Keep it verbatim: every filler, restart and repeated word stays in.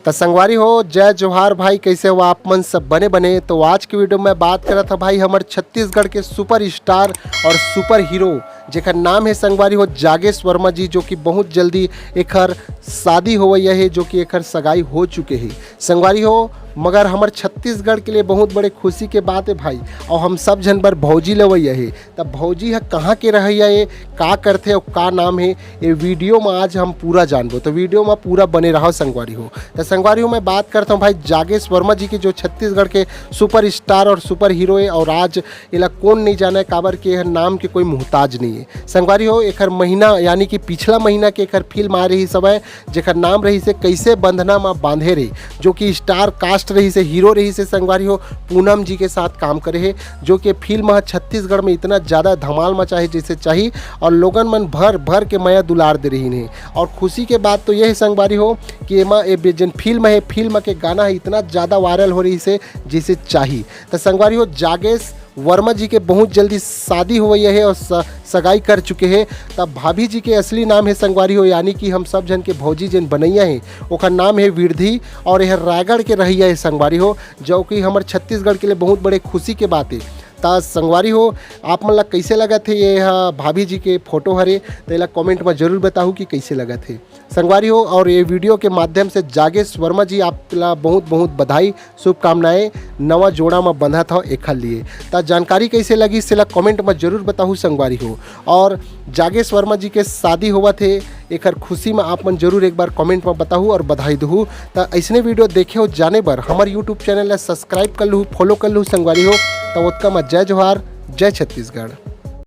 त संगवारी हो, जय जोहार भाई, कैसे हो आप मन? सब बने बने। तो आज के वीडियो में बात करत ह भाई हमर छत्तीसगढ़ के सुपर स्टार और सुपर हीरो, जेकर नाम है संगवारी हो जागेश वर्मा जी, जो कि बहुत जल्दी एकर शादी होवैया है, जो कि एकर सगाई हो चुके है संगवारी हो। मगर हमर छत्तीसगढ़ के लिए बहुत बड़े खुशी के बात है भाई, और हम सब झन बर भौजी लवैया है। तब भौजी ह कहाँ के रहैया है, का करथे और का नाम है, ये वीडियो में आज हम पूरा जानबो। तो वीडियो में पूरा बने रहो संगवारी हो। तो संगवारी हो, मैं बात करता हूँ भाई जागेश वर्मा जी के, जो छत्तीसगढ़ के सुपर स्टार और सुपर हीरो है, और आज एला कौन नहीं जाने, काबर के एहर नाम के कोई मोहताज नहीं है संगवारी हो। एकर महीना यानी कि पिछला महीना के एकर फिल्म आ रही समय, जेकर नाम रही से कैसे बंधना मा बांधे रे, जो कि स्टार कास्ट रही से, हीरो रही से संगवारी हो, पूनम जी के साथ काम करे है, जो कि फिल्म ह छत्तीसगढ़ में इतना ज़्यादा धमाल मचा है जैसे चाही, और लोगन मन भर भर के मया दुलार दे रही है। और खुशी के बात तो यह है संगवारी हो कि एमा ए बे-, जेन फिल्म है, फिल्म के गाना है, इतना ज़्यादा वायरल हो रही से जैसे चाही। तो संगवारी हो, जागेश वर्मा जी के बहुत जल्दी शादी होवैया है और स-, सगाई कर चुके हैं। तब भाभी जी के असली नाम है संगवारी हो, यानी कि हम सब झन के भौजी जेन बनैया है, ओकर नाम है विरधी, और यह रायगढ़ के रहैया है संगवारी हो, जो कि हमर छत्तीसगढ़ के लिए बहुत बड़े खुशी के बात है। त संगवारी हो, आप मन ला कैसे लगत है ये ह भाभी जी के फोटो हरे, तो एला कमेंट में जरूर बताहू कि कैसे लगत है संगवारी हो। और ये वीडियो के माध्यम से जागेश वर्मा जी, आप ला बहुत बहुत बधाई, शुभकामनाएं, नवा जोड़ा में बंधत हो एखर लिए। त जानकारी कैसे लगी, सेला कमेंट में जरूर बताहू संगवारी हो। और जागेश वर्मा जी के शादी होवत है, एकर खुशी में आप मन जरूर एक बार कमेंट में बताहू और बधाई दहू। त ऐसने वीडियो देखे हो जाने बर हमर यूट्यूब चैनल ला सब्सक्राइब कर लहू, फॉलो कर लहू संगवारी हो। त ओतका में जय जोहार, जय छत्तीसगढ़।